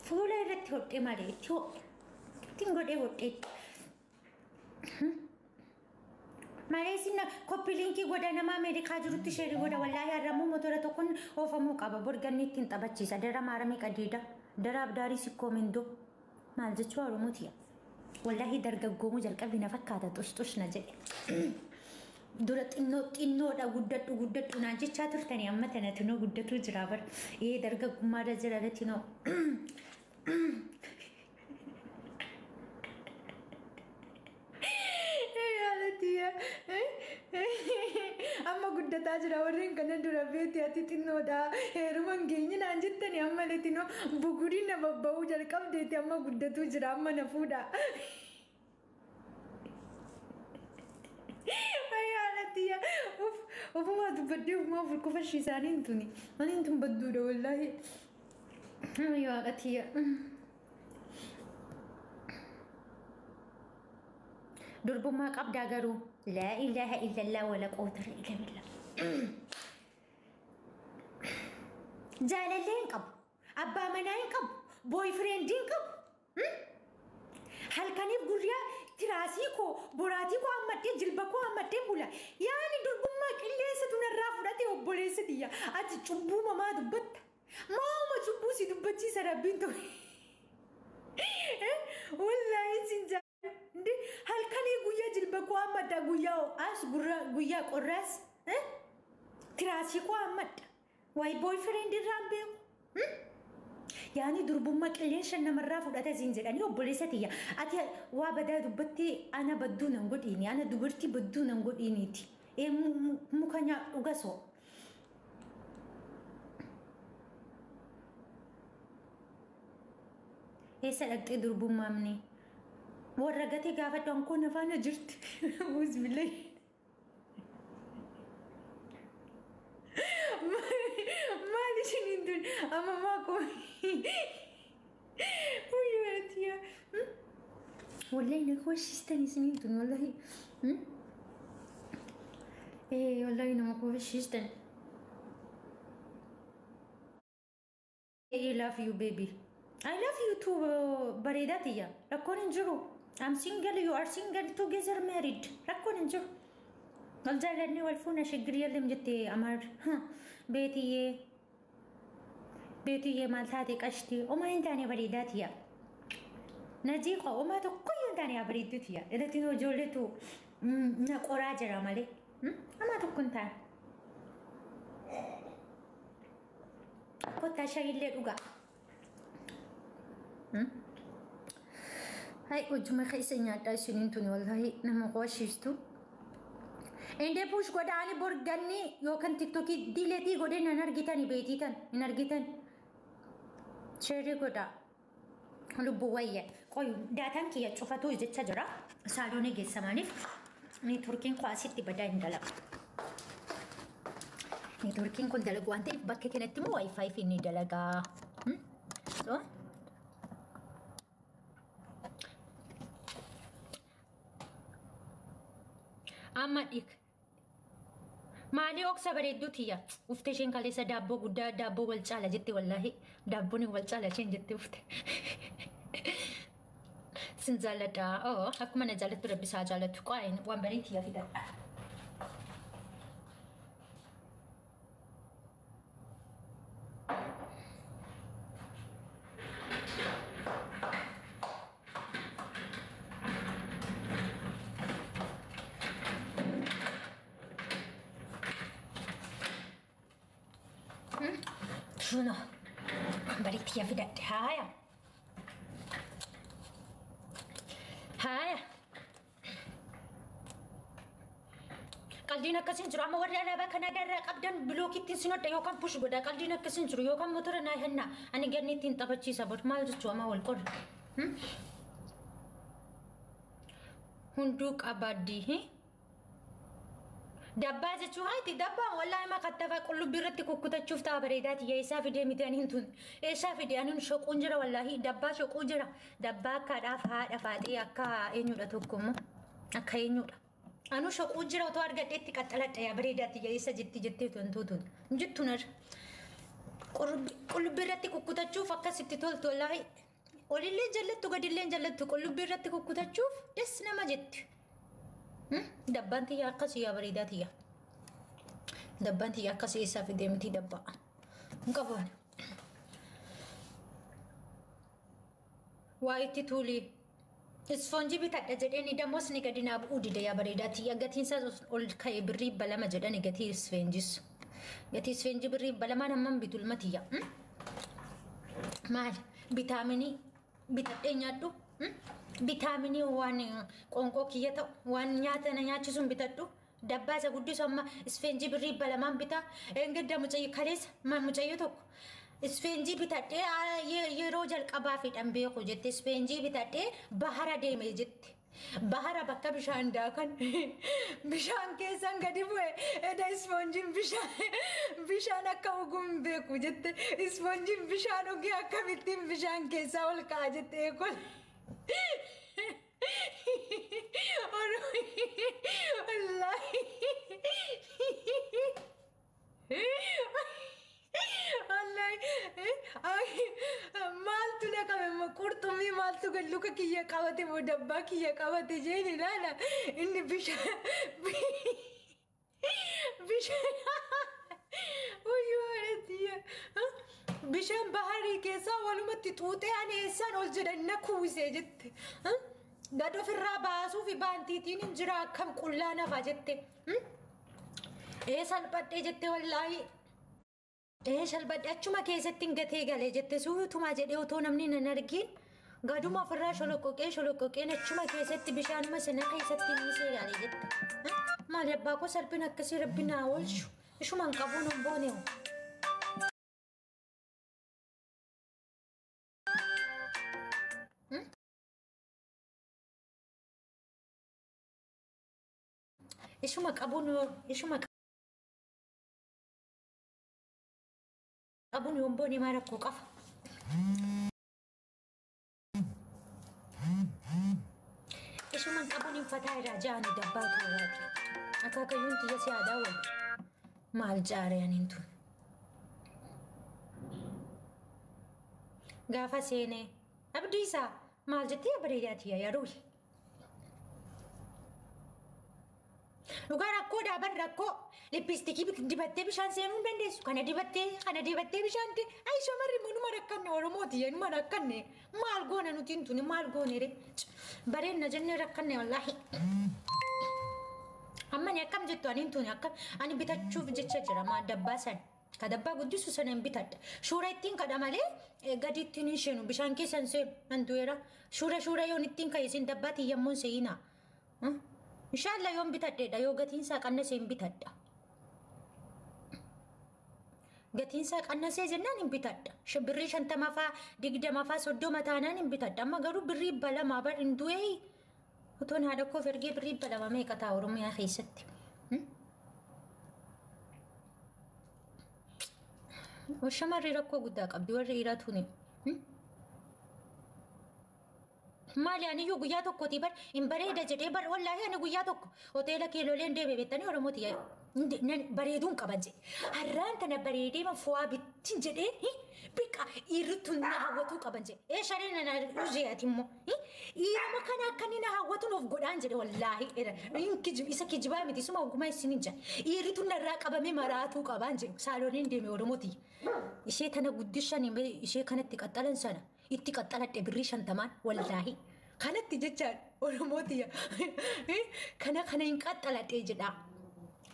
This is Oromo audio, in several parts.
Fuula irratti hodhee malee ittiin godhee hodhee. Malee isin copy link godha nama Ameerikaa jirutti share godha wallaahi har'ammoo motora tokkoon oofamuu qaba. Borganni ittiin taphachiisa. Dara maaramii qadiida. Dara abdaarii sikkoo mindoo. Maal jechuu Oromooti. Wallaahi dargaggoomuu jalqabni na fakkaata xus na jedhe. Dura xinnoo xinnoodha guddadhu guddadhu naan jechaa turtanii amma tana tinoo guddatuu jira bara. Ee dargaggummaarra jira latinoo. Amma guddataa jira warreen kana dura beeti ati xinnoodha heeruma hin geenye naan jettani amma latinoo bugurii na babba'uu jalqabdeeti amma guddatuu jira amma na fuudha. Ayyaanatiya ofumaa dubbadhee ofumaa of kofashiisaanii hin tuni ani hin tun badduudha wallaahi. Waaqatiya. Durbummaa qabdaa garuu laa ilaaha illallah wala quwwata illa billah. Jaalallee hin qabu, abbaa manaa hin qabu, boyfriend hin qabu. Halkaniif guyyaa tiraasii koo boraatii koo hammadhee jilba koo hammadhee bula. Yaani durbummaa qilleensatu narraa fudhate obboleessa tiyya. Ati cubbuu mamaa dubbatta. Maama cubbuu si dubbachiisa rabbiin ta'e. Wallaahi sin jaalladha. Halkanii guyyaa jilba koo hammadha guyyaa ho'aas guyyaa qorraas tiraasii koo hammadha. Wayi boyfriend irraan beeku. Yaani durbummaa qilleensa namarraa fudhata siin jedhanii obboleessa tiyya. Ati waa badaa dubbattee ana badduu nan godhiini ana dubartii badduu nan godhiiniiti. Ee muka nyaadhu gasoo. Eessa dhaqxee durbummaamni? Warra gatee gaafadhu ankoon afaana jirti. Uzbillee. Maal isheen tun amma maa koo. Uyyuu Wallahi na kofashiistan isiniin tun wallahi. Ee wallahi nama kofashiistan. I love you baby. I love you too bareedaa tiyya. Rakkoon hin jiru. I'm single, you are single, together married. Rakkoon hin jiru. Wal jaalannee wal fuuna shigir የለም jettee Amaar. Beetiyyee. Beetiyyee maal taate qashtii. Omaa hin taane bareedaa tiyya. Najiiqa omaa tokkoyyuu hin taane yaa bareedduu tiyya. Irratti ijoolleetu na qoraa jira malee. Omaa tokko hin taane. Kottaa shaayillee dhugaa. Hai hojuma keessa nyaadhaa isiniin tuni wallahi nama qooshiistu. Indee push godhaani borganni yookaan TikTokii delete godhee nan argitani beetii tan hin argitan. Share godhaa. Lubbuu wayya. Qoy daataan kiyya cufatu jecha jira. Saaloonii geessamaniif networkiin koo asitti badaa hin dalagu. Networkiin kun dalagu waan ta'eef bakka kanatti immoo WiFi ni dalagaa. So amma dhiik. Maalii oksa bareedduu tiyya. Ufte isheen kaleessa daabboo guddaa daabboo wal caala jette wallaahi. Daabboon wal caala isheen jette ufte. Sin jaalladha. Oo akkuma na jaallattu rabbi isaa jaallattu. Qo'een waan barii tiyya fidadha. Shuno. Waan barii tiyya fidadhe. Haaya. Haaya. Qaldiin akkasiin jiru amma warri alaabaa Kanaadaa irraa qabdan blockitti sin hodha yookaan push godha. Qaldiin akkasiin jiru yookaan motora naa henna. Ani ganni ittiin taphachiisa bor maal jechuu amma wal qorra. Hunduu qabaddii. Dabbaa jechuun haati dabbaa wallaahi ma kattafa qullubbii irratti kukkutachuuf ta'a bareedaati. Eessaa fidee miti ani tun eessaa fidee ani shoquun jira wallaahi dabbaa shoquu jira. Dabbaa akka haadhaaf haadha faaxee akka eenyudha tokko immoo akka eenyudha. Anu shoquu jira otoo argadheetti qaxxaladha yaa bareedaati eessa jetti jettee tun tuutun jettu nar. Qullubbii irratti kukkutachuuf akkasitti toltu wallaahi. Olillee jallattu gadillee jallattu qullubbii irratti kukkutachuuf des nama jetti. Dabbaan tiyya akkasii yaa bareedaa tiyya. Dabbaan tiyya akkasii eessaa fidee miti dabbaa. Hin qabu. Waa itti tuulii. Isfoonjii bitadha jedheen dammoosni gadi naa bu'uu dide yaa bareedaa tiyya. Gatiin isaas ol ka'e birrii 200 jedhani gatii isfeenjis. Gatii isfeenjii birrii 200 hammam bitu ilma tiyya. Maali? Vitaaminii bitadhee nyaadhu. Vitaaminii waan qoonqoo kiyya ta'u waan nyaata na nyaachisuun bitadhu. Dabbaa isa guddisu amma isfeenjii birrii 200 bitaa. Engedda mucayyoo kaleessa mucayyoo tokko. Isfeenjii bitadhee yeroo jalqabaa fidhan beeku jette. Isfeenjii bitadhee bahara deeme jette. Bahara bakka bishaan daakan bishaan keessan gadi bu'e eda isfoonjiin bishaan akka dhuguun beeku jette. Isfoonjiin bishaan dhugee akkamittiin bishaan keessaa ol ka'a jette eekol. Wallaahi. Wallaahi maaltu na qabe qurxummii maaltu luka kiyya qabate moo dabbaa kiyya qabate jeen ilaala inni bishaan bishaan baharii keessaa walumatti xuuxee ani eessaan ol jedhan na kuwwisee jette. Gad ofirraa baasuu fi baantiitiin hin jira akkam qullaa nafa jette. Ee salphadhee jette wallaahi. Ee salphadhee achuma keessatti hin gatee galee jette suutumaa jedhee otoo namni nan argin gaduma ofirraa sholoqqoqee sholoqqoqeen achuma keessatti bishaanuma sana keessatti inni galee jette. Maali abbaa koo salphina akkasii rabbi naa oolchu ishuma hin qabuun hin booneewu. Ishuma qabuun yoon boone maa rakkoo qaba. Ishuma qabuun hin fataa irraa jaani dabbaa tuuraati. Akaakayyuun tiyya si aadaa wal maal jaare aniin tun. Gaafa seenee abdiisaa maal jettee bareedaa tiyya yaruuyi. Dhugaa rakkoo dhaaban rakkoo lippistikii dibattee bishaan seenuu hin dandeessu. Kana dibattee bishaan ay shamarri numa rakkanne Oromooti numa rakkanne maal goona nuti hin tuni maal goone ree bareenna jennee rakkanne wallaahi. Amma ni akkam jettu ani hin tuni akkam ani bitachuuf jecha jira maa dabbaa sana. Ka dabbaa guddisu sana hin bitadha. Shuura ittiin kadha malee gadi ittiin hin seenu bishaan keessa hin seenu nan du'eera. Shuura yoon ittiin ka'e isin dabbaa tiyyammoon seeyinaa. Inshallah yoon bitadheedha yoo gatiin isaa qannasee hin bitadha. Gatiin isaa qannasee jennaan hin bitadha. Birrii 50 faa 20 faa 30 taanaan hin bitadha. Amma garuu birrii 200 bar hin du'ee otoon haadha koof ergee birrii 200 meeqa ta'a Oromiyaa keessatti. Shamarri rakkoo guddaa qabdi warri dhiiraa tuni. Maali ani iyyuu guyyaa tokkooti bar hin bareeda jedhee bar wallaahi ani guyyaa tokko hoteela kiiloleen deeme beektanii Oromooti bareeduun qaban jedhe. Har'aan tana bareedee fo'aa bittin jedhee biqa dhiirrittu na hawwatuu qaban jedhe. Ee sharee na dhujeeti immoo dhiirama kana akka inni na hawwatuun of godhaan jedhe wallaahi isa kijibaa miti suma ogummaa isin hin jedhe. Dhiirrittu narraa qabamee maraatuu qabaan jedhe saalooniin deeme Oromooti. Ishee tana guddishan ishee kanatti qaxxalan sana. Itti qaxxaladhe birrii 50 wallaahi. Kanatti jechaan Oromooti kana hin qaxxaladhe jedha.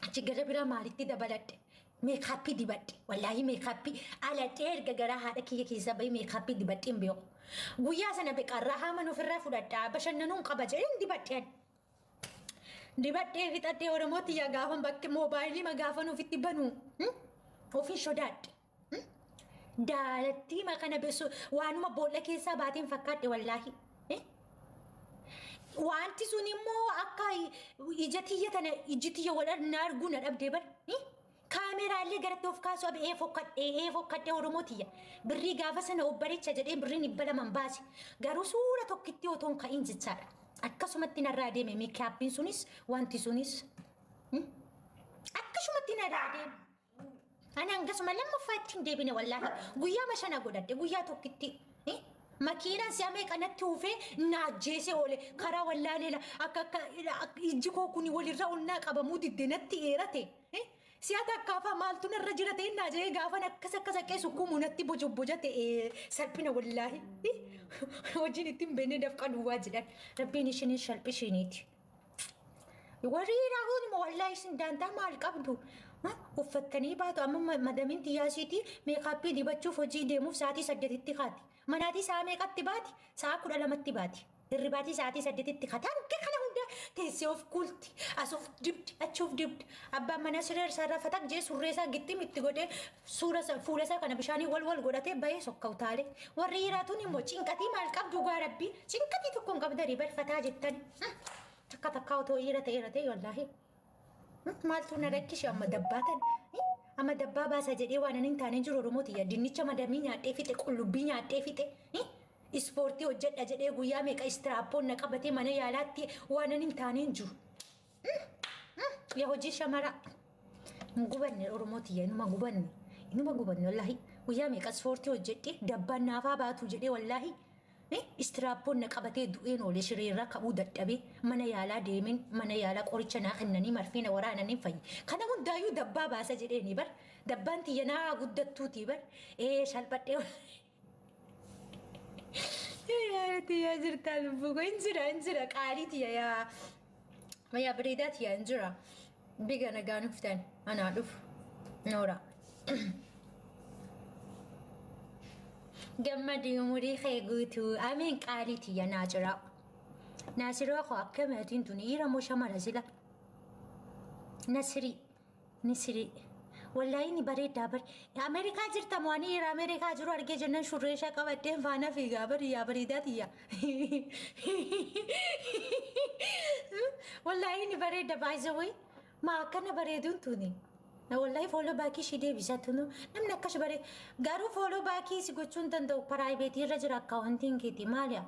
Achi gara biraa maalitti dabaladhe? Meekaappii dibadhe. Wallaahi meekaappii aladhee erga garaa haadha kiyya keessaa bahee meekaappii dibadhe hin beeku. Guyyaa sana beekarraa haaman ofirraa fudhadhaa bashannanuun qaba jedheen dibadheen. Dibadhee fixadhee Oromooti yaa gaafa bakki moobaayilii gaafan ofitti banu ofiin sodaadhe. Daalattii makana beesu waanuma boolla keessaa baateen fakkaadhe wallaahi. Wanti sun immoo akka ija tiyya tana iji tiyya wal na arguu na dhabdee bar. Kaameraalee garatti of kaasuu abe ee fokkadhee Oromoo tiyya. Birrii gaafa sana obbareecha jedhee birriin 200 baase. Garuu suura tokkitti otoo hin ka'in jechaadha. Akkasumatti narraa deeme meekaappiin sunis wanti sunis. Akkasumatti narraa deeme. Ani hangasuma lammaffaa ittiin deebine wallaahi. Guyyaa mashana godhadhe guyyaa tokkitti. Makiinaan si'a meeqa natti uufee naajjeese oole karaa wallaalee akka akka ijji koo kun walirra onnaa qabamuu didde natti eerate. Si'a takkaafaa maaltu narra jira ta'e naa jee gaafan akkas akkas akkee sukkuumuu natti bojobboja ta'e salphina wallaahi. Hojiin ittiin beekne dafqa duwwaa jedhan. Rabbiin ishinin shalphishiniiti. Warri raawwan immoo wallaahi isin daantaa maal qabdu? Uffattanii baatu amma madamiin xiyyaasiitii meekaappii dibachuuf hojii deemuuf sa'aatii 8tti kaati. Manaatii sa'a meeqatti baati? Sa'a 12tti baati. Hirribaatii sa'aatii 8tti kaati. Hanga kana hunda teessee of kuulti. As of dibdi, achi of dibdi. Abbaan manaa siree isaarraa fatak jee surree isaa gittim itti godhee suura fuula isaa kana bishaanii wal wal godhatee bahee sokka utaalee. Warri hiraatuun immoo cinqatii maal qabdu gaa rabbii? Cinqatii tokko hin qabdanii barfataa jettan. Takka takkaa otoo dhiira ta'eera ta'e wallaahi. Maaltu na rakkishe amma dabbaatan? Amma dabbaa baasa jedhee waan ani hin taane jiru Oromooti. Dinnicha madamii nyaadhee fixe, qullubbii nyaadhee fixe. Ispoortii hojjedha jedhee guyyaa meeqa istiraappoon na qabatee mana yaalaatti waan ani hin taane jiru. Yaa hojii shamaraa. Hin gubanne Oromooti, inuma gubanne. Inuma gubanne wallaahi. Guyyaa meeqa ispoortii hojjedhee dabbaan naafaa baatu jedhee wallaahi. Istiraappoon na qabatee du'een oole shireerraa ka'uu dadhabee mana yaalaa deemeen mana yaalaa qoricha naa kennanii marfee na waraananii fayyi. Kana hundaayyuu dabbaa baasa jedheeni bar. Dabbaan tiyya naa guddattuutii bar. Ee shalphadhee. Yaa tiyya jirta lubbuu koo hin jira hin jira qaalii tiyya yaa. Yaa bareedaa tiyya hin jira. Biga nagaan dhuftan anaa dhufu. Noora. Gammadii umurii kee guutuu ameen qaalii tiyya naa jira. Naasiroo koo akka maatiin tun dhiira moo shamara sila? Nasirii. Nisirii. Wallaahi ni bareedaa bar. Ameerikaa jirta moo ani dhiira Ameerikaa jiru argee jennaan shurree ishee qabadheen faana fiigaa bari yaa bareedaa tiyya. Wallaahi ni bareeda baay'ee maa akkana bareeduun tuni. Wallaahi follow back ishee deebisa tunu namni akkas baree garuu follow back si gochuu hin danda'u private irra jira akkaawuntiin keeti maaliya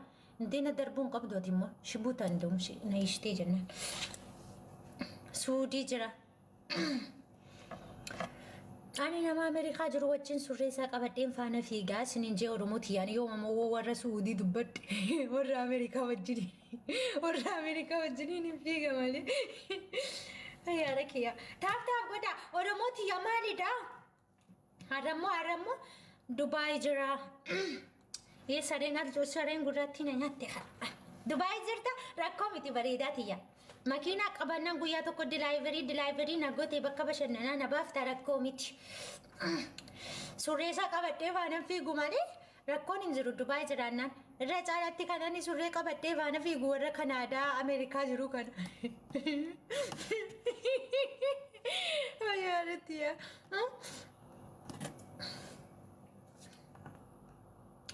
inteena darbuun qabdooti immoo shibuu danda'u na ishtee jennaan. Suudii jira. Ani nama Ameerikaa jiru wajjin surree isaa qabadheen faana fiigaa isiniin jee Oromoo tiyyaan yoomamoo warra Suudii dubbadhe warra Ameerikaa wajjin warra Ameerikaa wajjiniin hin fiiga malee. Yaada kiyya. Tap tap godha. Oromoo tiyya maalidha? Har'ammoo har'ammoo Dubaay jira. Yee sareen aljo sareen gurraattii na nyaatte. Dubaay jirta rakkoo miti bareedaa tiyya. Makiinaa qabannaan guyyaa tokko delivery na goote bakka bashannanaa na baafta rakkoo miti. Surree isaa qabadhee faana fiigu malee rakkoon hin jiru Dubaay jiraannaan. Irra caalaatti kan ani surree qabadhee faana fiigu warra Kanaadaa Ameerikaa jiru kana. Ayyaanatti yaa.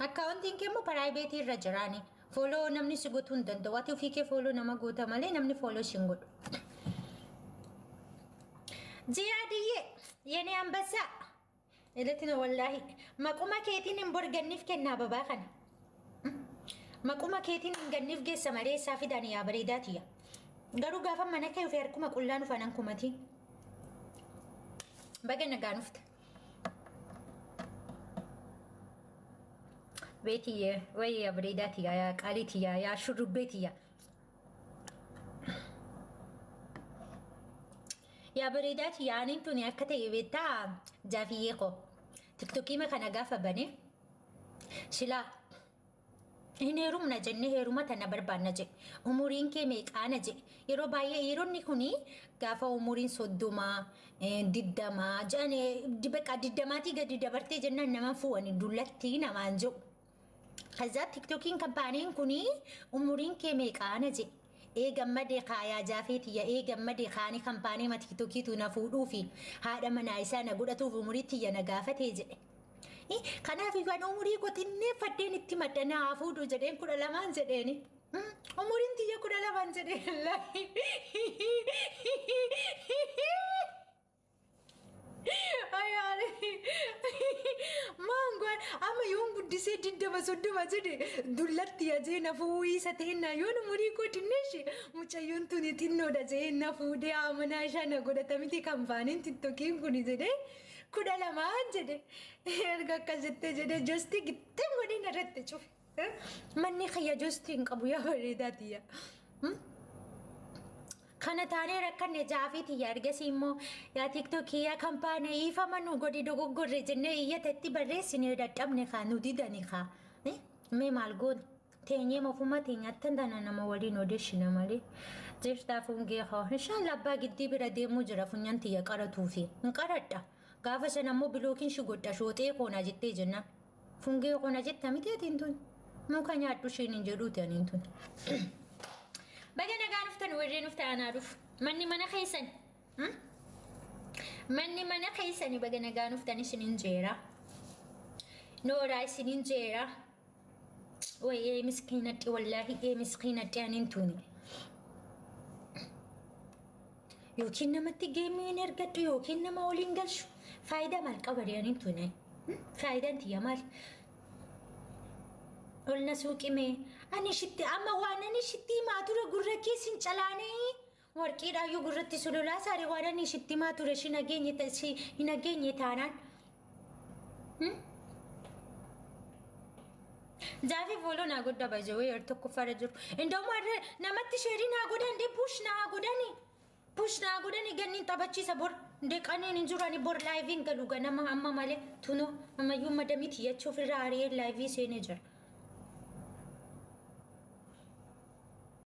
Akkaawuntiin kee immoo private irra jiraani. Follow namni si gochuu hin danda'u. Ati ofii kee follow nama goota malee namni follow si hin godhu. Jiyaadiyyee yenee ambassaa. Ilatina wallaahi maquma keetiin hin borganniif kennaa babaa kana. Maquma keetiin hin ganniif geessa malee isaa fidanii yaa bareedaa tiyya. Garuu gaafa mana kee ofii harkuma qullaan ufanan kumatiin. Baga nagaan dhufte. Beetiyye wayii yaa bareedaa tiyya yaa qaalii tiyya yaa shurrubbee tiyya. Yaa bareedaa tiyya aniin tuni akka ta'e beektaa jaafiyyee koo. Tiktokii kana gaafa bane silaa hin heerumna jennee heeruma tana barbaanna jedhe. Umuriin kee meeqaana jedhe. Yeroo baay'ee dhiironni kuni gaafa umuriin 30 20 jedhanii bakka 20 gadi dabartee jennaan nama fuudhanii dullatti namaan jedhu. Kazaa tiktokiin kaampaaniin kuni umuriin kee meeqaana jedhe. Ee gammadee kaayaa jaafee tiyya ee gammadee kaanii kaampaanii ma tiktokiitu na fuudhuufi haadha manaa isaa na godhatuuf umurii tiyya na gaafatee jedhe. Kanaaf iyyuu umurii koo xinneeffadheen itti madda haa fuudhu jedheen 12 jedheeni. Umuriin tiyya 12 jedheen. Ayaare maangoon amma yoon guddisee 20 30 jedhe dullatti ajee na fuuyisa ta'enna yoon umurii koo xinneeshe mucayyoon tuni xinnoodha jee na fuudhee amanaa ishaa na godhata miti kaampaaniin tiktokiin kuni jedhee. 12 jedhe. Erga akkas jettee jedhee joostii gitteen godhin irratti cufe. Manni kiyya joostii hin qabu yaa bareedaa tiyya. Kana taanee rakkanne jaafii tiyya. Ergasii immoo yaa Tiiktookii, yaa kampaanii, ifama nu godhi, dogoggorre jennee iyyata itti barreessine, dadhabne kaa, nu didani kaa. Mee maal goone? Teenyee ofuma teenyattan tana nama waliin odeessina malee. Jirtaa fungee hoo. Inshallah abbaa giddii bira deemuu jira funyaan tiyya qaratuufi. Hin qaradha. Gaafa sana immoo bilookiin shi godha, shooxee koona jettee jennaan. Fungee koona jetta miti atiin tun. Muka nyaadhu isheen hin jedhuuti aniin tun. Baga nagaan dhuftan warreen dhuftan, anaa dhufu. Manni mana keessan. Manni mana keessani, baga nagaan dhuftan isinin jeera. Nooraa isinin jeera. Wayee miskiinadhi, wallaahi ee miskiinadhi aniin tuni. Yookiin namatti geemii hin ergadhu yookiin nama waliin galchu. Faayidaa maal qaba aniin tuni? Faayidaan tiyya maal? Ol na suuqime. Ani shitti amma waan ani shitti himaa ture gurra keessin calaanee. Warqiidhaayyuu gurratti sululaa saare, waan ani shitti himaa ture shi hin nageenye taanaan. Jaafi follow naa godha baay'ee yeroo tokkoffaarra jiru. Indoomu namatti share naa godhan dee, push naa godhani. Push naa godhani, ganniin taphachiisa bor. Ndee qaniin hin jiru, ani bor liveiin galu ganama amma malee, tunoo ammayyuu madamii tiyyachuu ofirraa ari'ee live seenee jira.